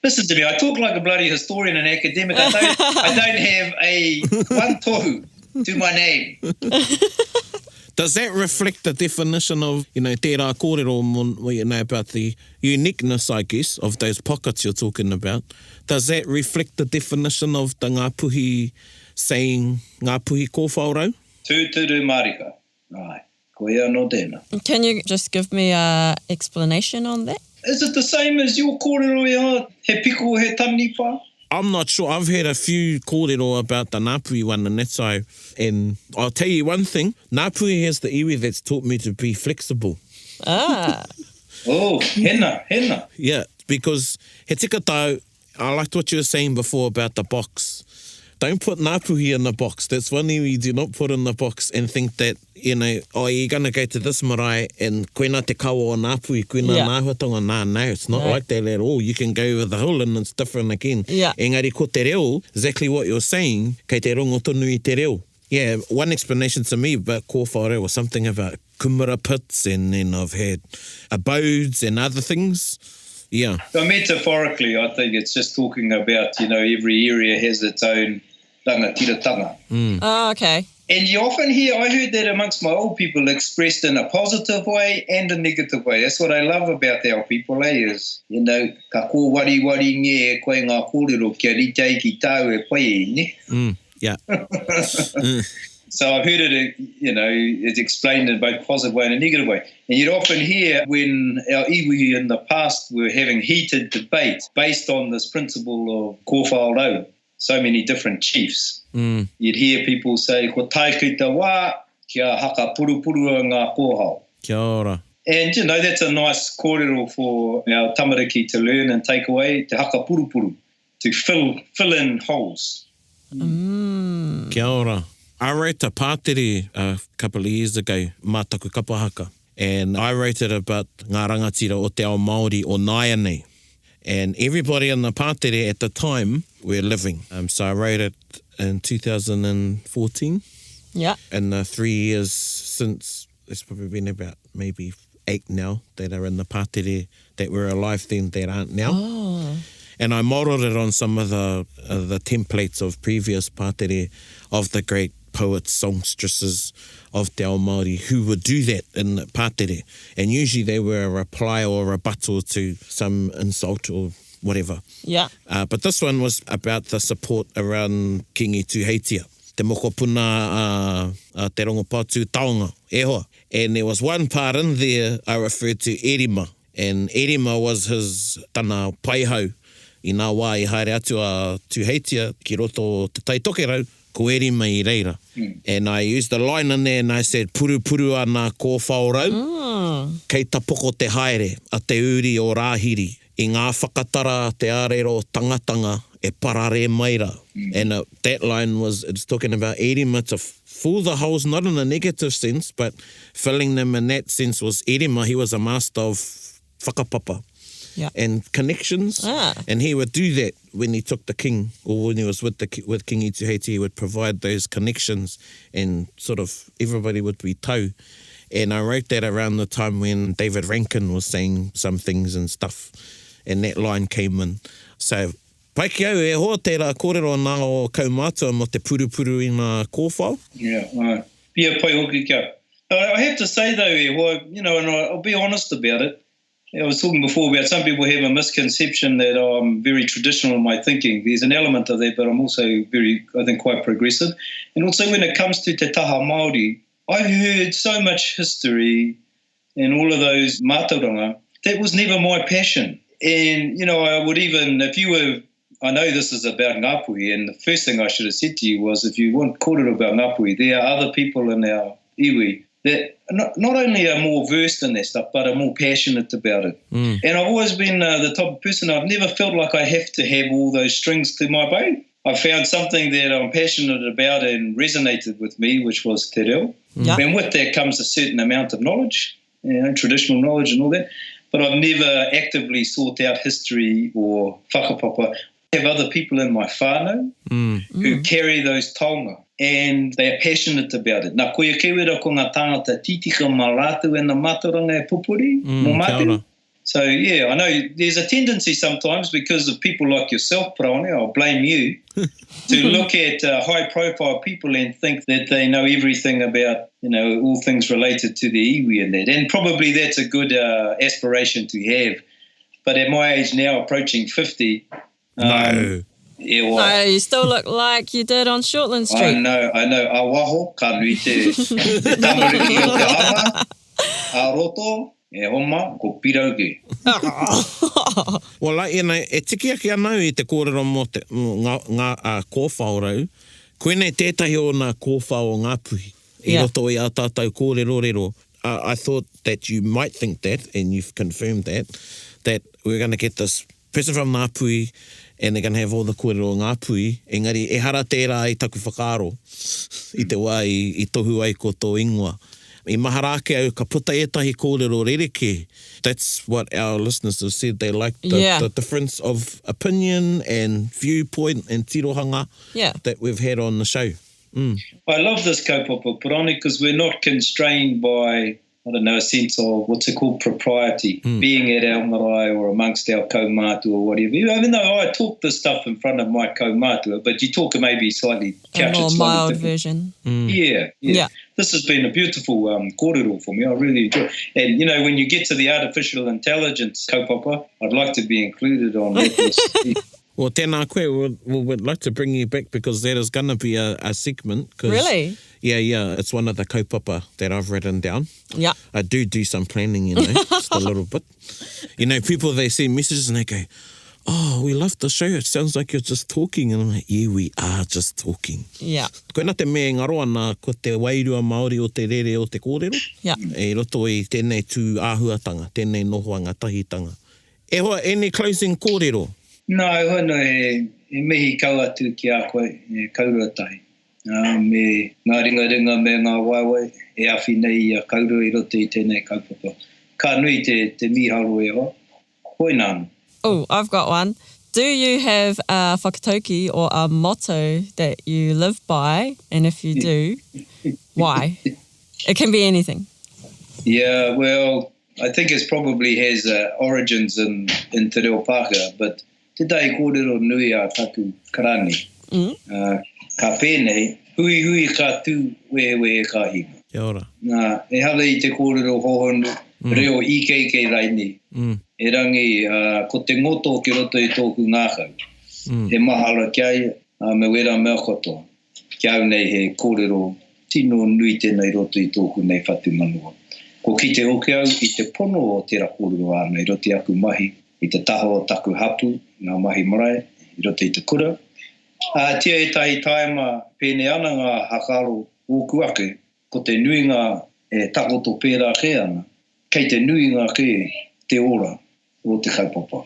Listen to me, I talk like a bloody historian and academic. I don't, I don't have a one tohu to my name. Does that reflect the definition of, you know, tērā kōrero mo, you know, about the uniqueness, I guess, of those pockets you're talking about? Does that reflect the definition of the Ngāpuhi saying Ngāpuhi kōwhao rau? Tūturu mārika. Āe, koia anō tēnā. Can you just give me a explanation on that? Is it the same as your kōrero e a he piko he taniwha? I'm not sure, I've heard a few kōrero about the Ngāpuhi one and that's I, and I'll tell you one thing, Ngāpuhi has the iwi that's taught me to be flexible. Ah. Oh, hena, hena. Yeah, because he tika tāu, I liked what you were saying before about the box. Don't put Ngāpuhi in the box. That's one iwi you do not put in the box and think that, you know, oh, you're going to go to this marae and koina te kawa o Ngāpuhi, koina yeah. ngā āhuatanga. Nā, no, it's not no. like that at all. You can go over the hill and it's different again. Yeah. Engari ko te reo, exactly what you're saying, kei te rongo tonu i te reo. Yeah, one explanation to me about kōwhao was something about kumara pits and then I've had abodes and other things. Yeah. So metaphorically, I think it's just talking about, you know, every area has its own rangatiratanga. Mm. Oh, okay. And you often hear, I heard that amongst my old people expressed in a positive way and a negative way. That's what I love about our people, eh, is, you know, ka kōwariwari nge e koe ngā kōrero kia rite ai ki tāu e pai ai, ne? Mm, yeah. mm. So I've heard it, you know, it's explained in both positive way and a negative way. And you'd often hear when our iwi in the past were having heated debate based on this principle of kōwhao rau, so many different chiefs. Mm. You'd hear people say, ko tae ki te wā, kia haka purupurua ngā kōhao. Kia ora. And, you know, that's a nice kōrero for our tamariki to learn and take away, te haka purupuru, to fill, fill in holes. Mm. Kia ora. I wrote a pātere a couple of years ago mā taku kapa haka and I wrote it about ngā rangatira o te ao Māori o nāianei and everybody in the pātere at the time were living. Um, so I wrote it in 2014. Yeah. In the three years since, it's probably been about maybe eight now that are in the pātere that were alive then that aren't now. Oh. And I modelled it on some of the uh, the templates of previous pātere of the great poets, songstresses of Te Ao Māori who would do that in pātere. And usually they were a reply or a rebuttal to some insult or whatever. Yeah. Uh, but this one was about the support around Kingi Tuheitia. Te mokopuna a, a Te Rongopatu Taonga, e hoa. And there was one part in there I referred to Erima. And Erima was his tana paihau. I nā wā i haere atu a Tuheitia ki roto o Te Tai Tokerau, ko Erima i reira. Mm. And I used the line in there and I said, Purupuru ana kōwhao rau, mm. kei tapoko te haere a te uri o Rāhiri i ngā whakatara a te ārero tangatanga e pararē mai rā. Mm. And uh, that line was, it's talking about Erima to fill the holes, not in a negative sense, but filling them in that sense was Erima, he was a master of whakapapa. Yeah. And connections, ah. and he would do that when he took the king, or when he was with the with King Ituheiti, he would provide those connections, and sort of everybody would be tau. And I wrote that around the time when David Rankin was saying some things and stuff, and that line came in. So Pai ki au, e hoa tērā kōrero nā o kaumātua mō te purupuru i ngā kōwhao. Yeah, right. Yeah, pai hoki kia. I have to say though, e hoa, you know, and I'll be honest about it, I was talking before about some people have a misconception that I'm very traditional in my thinking. There's an element of that, but I'm also very, I think, quite progressive. And also when it comes to Te Taha Māori, I've heard so much history and all of those mātauranga. That was never my passion. And, you know, I would even, if you were, I know this is about Ngāpuhi, and the first thing I should have said to you was, if you want kōrero about Ngāpuhi, there are other people in our iwi that not, not only are more versed in that stuff, but are more passionate about it. Mm. And I've always been uh, the type of person, I've never felt like I have to have all those strings to my bow. I found something that I'm passionate about and resonated with me, which was te reo. Yeah. And with that comes a certain amount of knowledge, you know, traditional knowledge and all that. But I've never actively sought out history or whakapapa. I have other people in my whānau mm. who mm. carry those taonga and they are passionate about it. Nā, koia kei wera ko ngā tāngata tītika mā rātou e na mātauranga e pupuri, mm, mō mātou. So, yeah, I know there's a tendency sometimes because of people like yourself, Praone, I'll blame you, to look at uh, high profile people and think that they know everything about, you know, all things related to the iwi and that. And probably that's a good uh, aspiration to have. But at my age now, approaching 50, um, no. E hoa. No, you still look like you did on Shortland Street. I know, I know. A waho, ka nui te, te tamariki o te hanga. A roto, e homa, ko pirau ke. Well, like, you know, e tiki ake ana au i te kōrero mō te, mō ngā, ngā, ā, kōwhao rau. Koinei tētahi o nā kōwhao o Ngāpuhi i Yeah. roto i ā tātou kōrerorero. I, I thought that you might think that, and you've confirmed that, that we're gonna get this person from Ngāpuhi and they're gonna have all the kōrero o Ngāpuhi, engari ehara tērā i taku whakaaro i te wā i, i tohu ai ko tō ingoa. I mahara ake au ka puta ētahi kōrero rerekē. That's what our listeners have said, they like the, Yeah. the difference of opinion and viewpoint and tirohanga Yeah. that we've had on the show. I love this kaupapa, Purani, because we're not constrained by, I don't know, a sense of what's it called, propriety, being at our marae or amongst our kaumātua or whatever. Even though I talk this stuff in front of my kaumātua, but you talk maybe slightly, A couch it more slightly mild different. version. Yeah, yeah. Yeah. This has been a beautiful kōrero for me. I really enjoy it. And, you know, when you get to the artificial intelligence kaupapa, I'd like to be included on that list. Well, tēnā koe, we'll, we would like to bring you back because that is going to be a, a segment. 'cause- Really? Yeah, yeah. It's one of the kaupapa that I've written down. Yeah. I do do some planning, you know, just a little bit. You know, people, they send messages and they go, oh, we love the show. It sounds like you're just talking. And I'm like, yeah, we are just talking. Yeah. Koina te mea e ngaro ana ko te wairua Māori o te rere o te kōrero. Yeah. E roto i tēnei tū āhuatanga, tēnei nohoanga tahitanga. E hoa, any closing kōrero? No, hono he, he mihi kau atu ki a koe, e kaurua tahi. Uh, me ngā ringaringa me ngā waewae e awhi nei i a kaurua i roto i tēnei kaupapa. Ka nui te, te mīharo e hoa. Koina anō. Oh, I've got one. Do you have a whakatauki or a motto that you live by? And if you do, why? It can be anything. Yeah, well, I think it probably has uh, origins in, in Te Reo Pākehā, but tētahi kōrero nui a taku karani. Mm. Uh, ka pēnei, hui hui ka tū, wehe wehe ka hinga. Kia ora. Nā, ehara i te kōrero hohonu, mm. reo ikeike raini. Mm. Erangi, uh, ko te ngoto ki roto i tōku ngākau. Mm. He mahara kia ia, uh, me wera mea katoa. Ki au nei he kōrero tino nui tēnei roto i tōku nei whatumanawa. Ko kite hoki au i te pono o tērā kōrero āna i roto i aku mahi, i te taha o taku hapū, ngā mahi marae, i roto i te kura. Ā, tia ētahi tāima pēnei ana ngā hakaaro ōku ake, ko te nuinga e takoto pērā kē ana, kei te nuinga kē te ora o te kaupapa.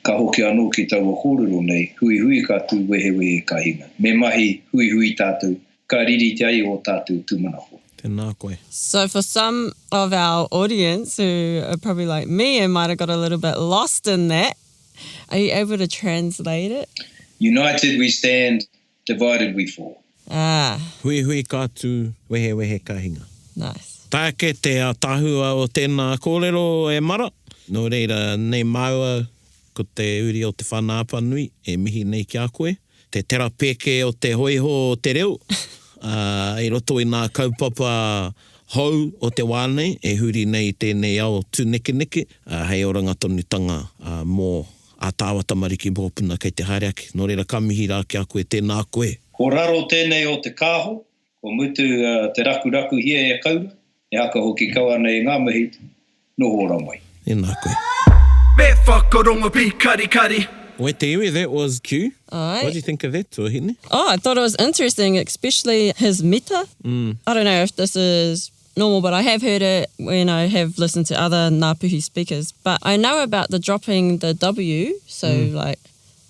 Ka hoki anō ki taua kōrero nei, huihui ka tū, wehewehe ka hinga. Me mahi huihui tātou, ka riri te ai ō tātou tūmanako. Tēnā koe. So for some of our audience who are probably like me and might have got a little bit lost in that, are you able to translate it? United we stand, divided we fall. Ah. Huihui ka tū, wehewehe ka hinga. Nice. Tae ake te ātaahua o tēnā kōrero e mara. Nō reira, nei māua ko te uri o Te Whānau-a-Apanui e mihi nei ki a koe. Te terapēke o te hōiho o te reo, ā, i roto i ngā kaupapa hou o te wā nei, e huri nei i tēnei ao tūnekeneke, ā, hei oranga tonutanga, ā, mō ā tāua tamariki mokopuna kei te haere ake. Nō reira, ka mihi rā ki a koe, tēnā koe. Ko raro tēnei o te kāho, kua mutu te rakurakuhia e Kaura, e haka hoki kau ana i ngā mihi, noho ora mai. Tēnā koe. Me whakarongo pīkarikari. Wait te iwi, that was Q. Aye. What do you think of that, Tuahine? Oh, I thought it was interesting, especially his mita. Mm. I don't know if this is normal, but I have heard it when I have listened to other Ngāpuhi speakers. But I know about the dropping the W, so mm. like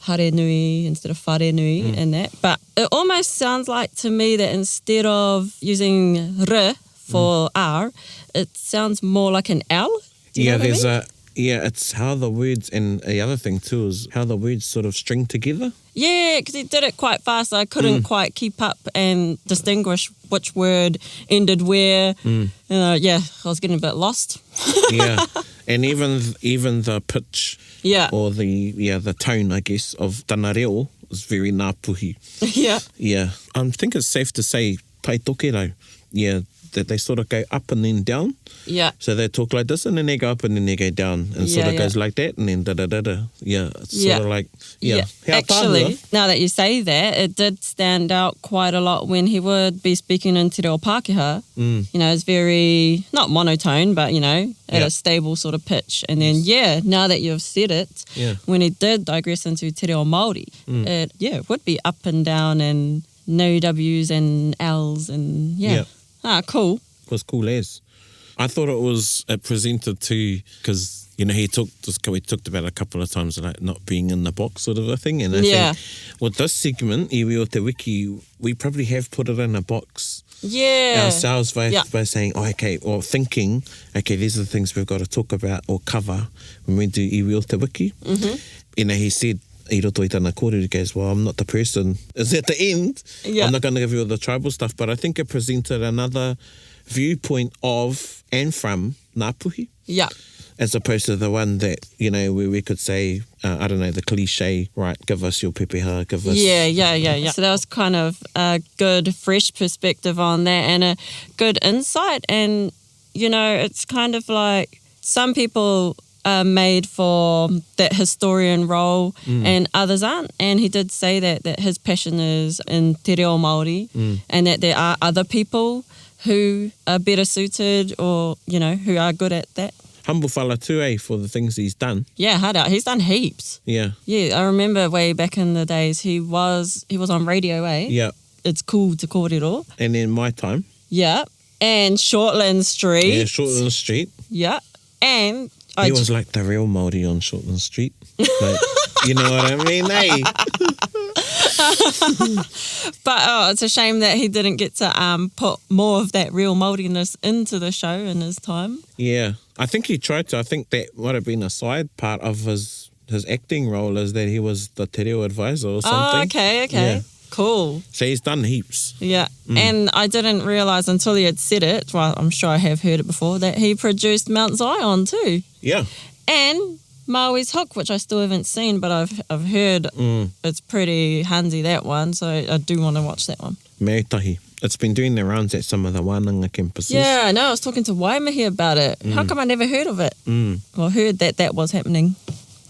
hare nui instead of whare nui mm. and that. But it almost sounds like to me that instead of using r for mm. R, it sounds more like an L. Do you yeah, know what there's I mean? a yeah, it's how the words and the other thing too is how the words sort of string together. Yeah, because he did it quite fast. I couldn't mm. quite keep up and distinguish which word ended where. Mm. Uh, yeah, I was getting a bit lost. yeah, and even even the pitch. Yeah. Or the yeah the tone I guess of tana reo is very Ngāpuhi. Yeah. Yeah, I think it's safe to say Tai Tokerau. Yeah. that they sort of go up and then down. Yeah. So they talk like this and then they go up and then they go down and sort Yeah, of yeah. goes like that and then da da da da. Yeah, it's Yeah. sort of like, yeah. He Actually, ataahua. now that you say that, it did stand out quite a lot when he would be speaking in Te Reo Pākehā. Mm. You know, it's very, not monotone, but, you know, at Yeah. a stable sort of pitch. And then, yeah, now that you've said it, Yeah. Mm. when he did digress into Te Reo Māori, it, yeah, it would be up and down and no W's and L's and, yeah. Yeah. Ah, cool. was cool as. I thought it was it presented to because you know he talked this we talked about it a couple of times like not being in the box sort of a thing, and I Yeah. think with this segment Iwi o Te Wiki, we probably have put it in a box Yeah. ourselves by Yeah. by saying oh, okay or thinking okay these are the things we've got to talk about or cover when we do Iwi o Te Wiki. Mm-hmm. You know he said. I roto i tana kōrero, he goes, well, I'm not the person. Is at the end. Yeah. I'm not going to give you all the tribal stuff, but I think it presented another viewpoint of and from Ngāpuhi, Yeah. as opposed to the one that, you know, where we could say, uh, I don't know, the cliche, right, give us your pepeha, give us... Yeah, yeah, yeah, yeah. So that was kind of a good, fresh perspective on that and a good insight. And, you know, it's kind of like some people are made for that historian role and others aren't. And he did say that, that his passion is in te reo Māori and that there are other people who are better suited or, you know, who are good at that. Humble fella too, eh, for the things he's done. Yeah, hard out. He's done heaps. Yeah, Yeah, I remember way back in the days he was he was on radio, eh? yeah. It's cool to kōrero. And then my time. Yeah. And Shortland Street. Yeah, Shortland Street. Yeah. And I He was like the real Māori on Shortland Street. Like, you know what I mean, eh? but oh, it's a shame that he didn't get to um put more of that real Māoriness into the show in his time. Yeah, I think he tried to. I think that might have been a side part of his his acting role is that he was the te reo advisor or something. Oh, okay, okay. Yeah. Cool. So he's done heaps. Yeah. And I didn't realise until he had said it, well, I'm sure I have heard it before, that he produced Mount Zion too. Yeah. And Maui's Hook, which I still haven't seen, but I've I've heard it's pretty handy that one, so I do want to watch that one. Meitahi. It's been doing the rounds at some of the wānanga campuses. Yeah, I know. I was talking to Waimahi about it. How come I never heard of it? Mm. Well, heard that that was happening.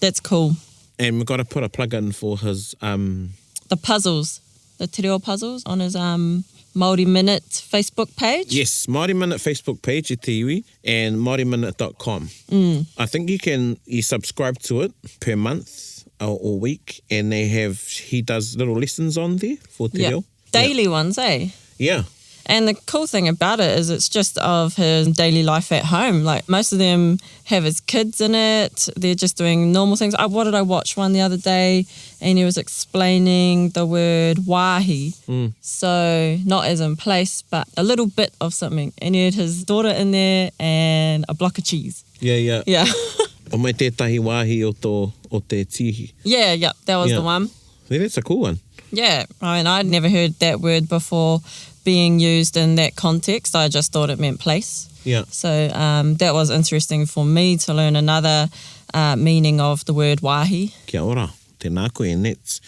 That's cool. And we've got to put a plug in for his um The puzzles, the te reo puzzles on his um Māori Minute Facebook page. yes, Māori Minute Facebook page e te iwi and maoriminute.com. Mm. I think you can you subscribe to it per month or, or week and they have he does little lessons on there for te Yeah. reo. Daily ones, eh? Yeah. And the cool thing about it is it's just of his daily life at home. Like most of them have his kids in it. They're just doing normal things. I, what did I watch one the other day? And he was explaining the word wahi. So not as in place, but a little bit of something. And he had his daughter in there and a block of cheese. Yeah, yeah. Yeah. O mai tētahi wāhi o, tō, o te tihi. yeah, yeah. That was Yeah. the one. Yeah, that's a cool one. Yeah, I mean, I'd never heard that word before being used in that context. I just thought it meant place. Yeah. So um, that was interesting for me to learn another uh, meaning of the word wahi. Kia ora. Tēnā koe. And that's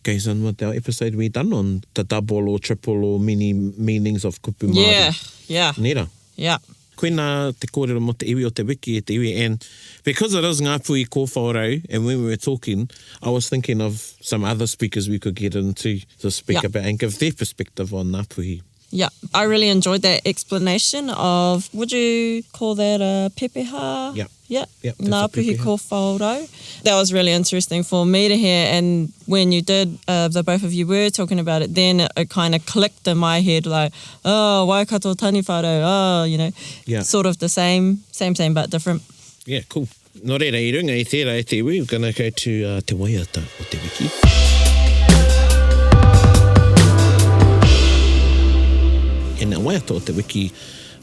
goes on with our episode we done on the double or triple or many meanings of kupu Māori. Yeah, yeah, Nera. yeah. Koina te kōrero mō te iwi o te wiki e te iwi. And because it is Ngāpuhi Kōwhaorau, and when we were talking, I was thinking of some other speakers we could get into to speak Yeah. about and give their perspective on Ngāpuhi. Yeah, I really enjoyed that explanation of, would you call that a pepeha? Yeah. Yeah. Yep, that's a Ngā Puhi pepeha. Kōwhaorau. That was really interesting for me to hear. And when you did, uh, the both of you were talking about it, then it, it kind of clicked in my head like, oh, Waikato Taniwharau, oh, you know, Yeah. sort of the same, same, same, but different. Yeah, cool. Nō reira, i runga i tērā e te iwi, we're gonna go to uh, te waiata o te wiki. And the waiata o te wiki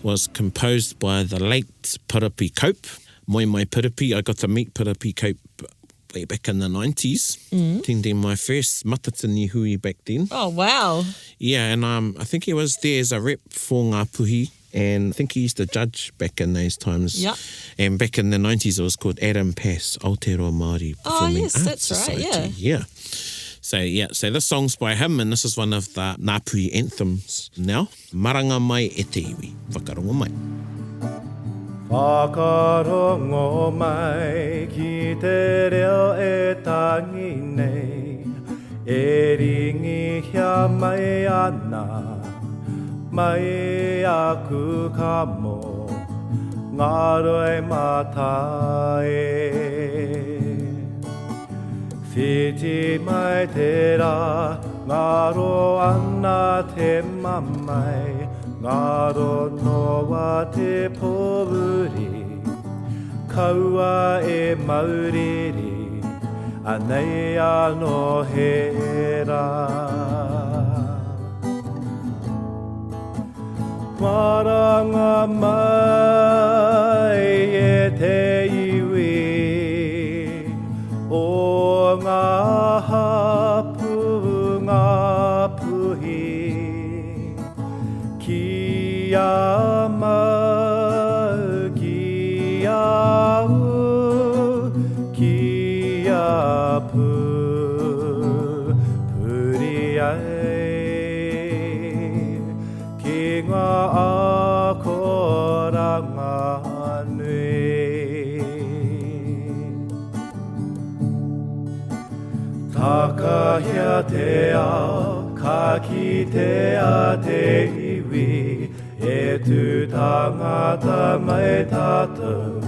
was composed by the late Piripi Cope. Moi mai Piripi, I got to meet Piripi Cope way back in the 90s, mm. attending my first matatini hui back then. Oh, wow. Yeah, and um, I think he was there as a rep for Ngāpuhi, and I think he used to judge back in those times. Yeah. And back in the 90s, it was called Adam Pass, Aotearoa Māori Oh, Performing yes, Arts that's right, Society. Yeah. So yeah, so this song's by him and this is one of the Ngāpuhi anthems now. Maranga mai e te iwi, whakarongo mai. Whakarongo mai ki te reo e tangi nei, E ringihia mai ana, mai aku kamo, Ngā roimata e. Whiti mai te rā, ngaro ana te mamae, ngaro noa te pōuri, kaua e mauriri, anei anō he rā. Maranga mai e te iwi o ngā hapū Ngāpuhi Kia mau ki a ū kia pupuri ai Ki ngā akoranga nui. Takahia te ao, ka kitea te iwi, e tū tangata mai tātou,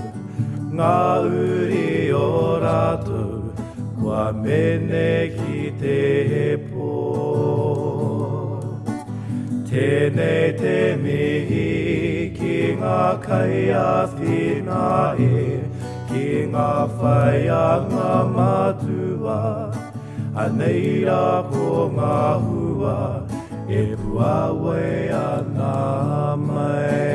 ngā uri o rātou, kua mene ki te pō. Tēnei te mihi ki ngā kaiāwhina e, ki ngā whaea ngā mātua, anei rā ko ngā hua e puāwai ana mai.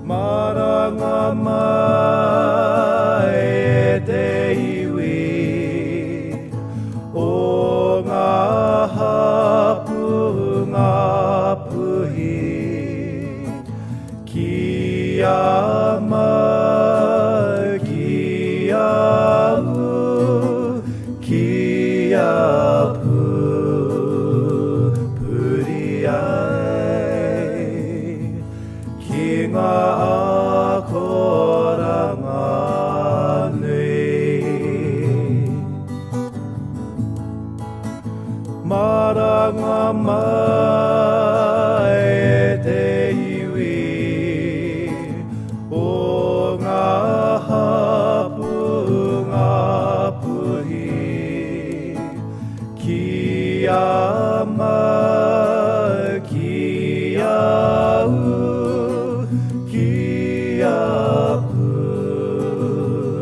Maranga mai e te iwi o ngā hapū Ngāpuhi Kia mau kia ū kia pupuri ai ki ngā akoranga nui. Maranga mai e te iwi o ngā hapū Ngāpuhi Kia mau, kia ū, kia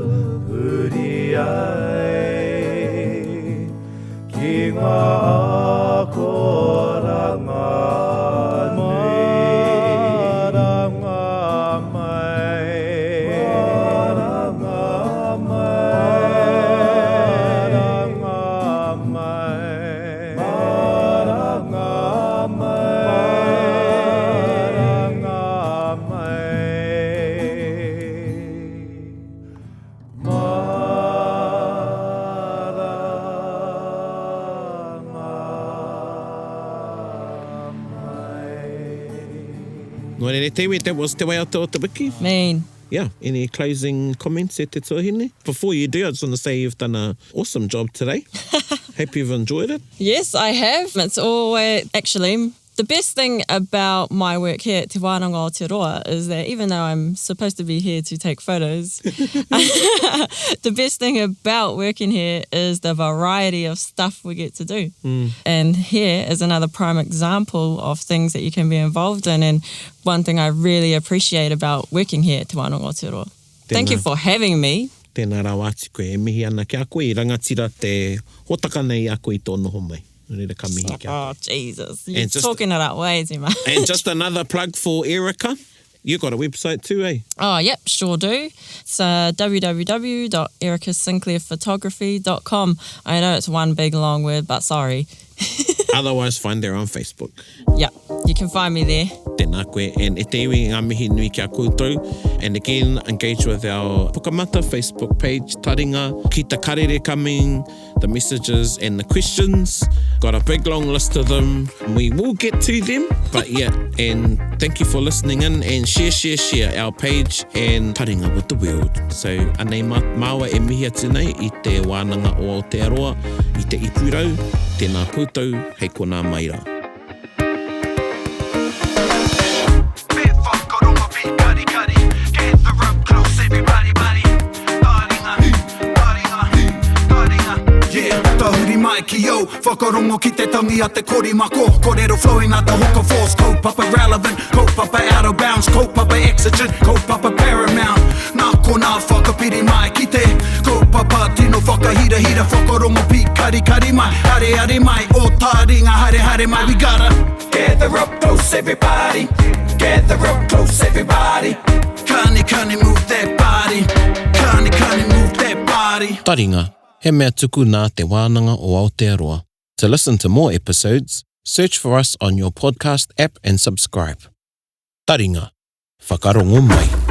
pupuri ai ki ngā akoranga nui. Maranga mai, maranga mai, maranga mai, maranga mai, maranga mai. Maranga mai. Nō reira te iwi, that was Te Waiata o Te Wiki. Mean. Yeah, any closing comments e te tuahine? Before you do, I just want to say you've done a awesome job today. Hope you've enjoyed it. Yes, I have. It's always, actually, the best thing about my work here at Te Wānanga o Aotearoa is that even though I'm supposed to be here to take photos, the best thing about working here is the variety of stuff we get to do. Mm. And here is another prime example of things that you can be involved in. And one thing I really appreciate about working here at Te Wānanga o Aotearoa. Thank you for having me. Tēnā rawa atu koe, e mihi ana ki a koe, i rangatira te hōtaka nei i a koe i tō noho mai. Nō reira ka mihi ki a koe. Oh, Jesus, you're just, talking it up way too much. And just another plug for Erica. You got a website too, eh? Oh, yep, sure do. It's uh, www.ericasinclairphotography.com. I know it's one big long word, but sorry. Otherwise, find her on Facebook. Yep, you can find me there. Tēnā koe and e te iwi ngā mihi nui ki a koutou and again engage with our Pukamata Facebook page Taringa ki te karere coming the messages and the questions got a big long list of them we will get to them but yeah and thank you for listening in and share share share our page and Taringa with the world so anei māua e mihi atu nei i te Wānanga o Aotearoa i te Ipurau tēnā koutou hei konā mai rā. Tahuri mai ki au, whakarongo ki te tangi a te korimako Korero flowing like the hook of force Kaupapa relevant, kaupapa out of bounds Kaupapa exigent, kaupapa paramount Nā konā whakapiri mai ki te kaupapa tino whakahirahira Whakarongo pīkarikari mai, areare mai Ō taringa haere haere mai We gotta gather up close everybody Gather up close everybody Kani kani move that body Kani kani move that body Taringa, he mea tuku nā Te Wānanga o Aotearoa. To listen to more episodes, search for us on your podcast app and subscribe. Taringa, whakarongo mai.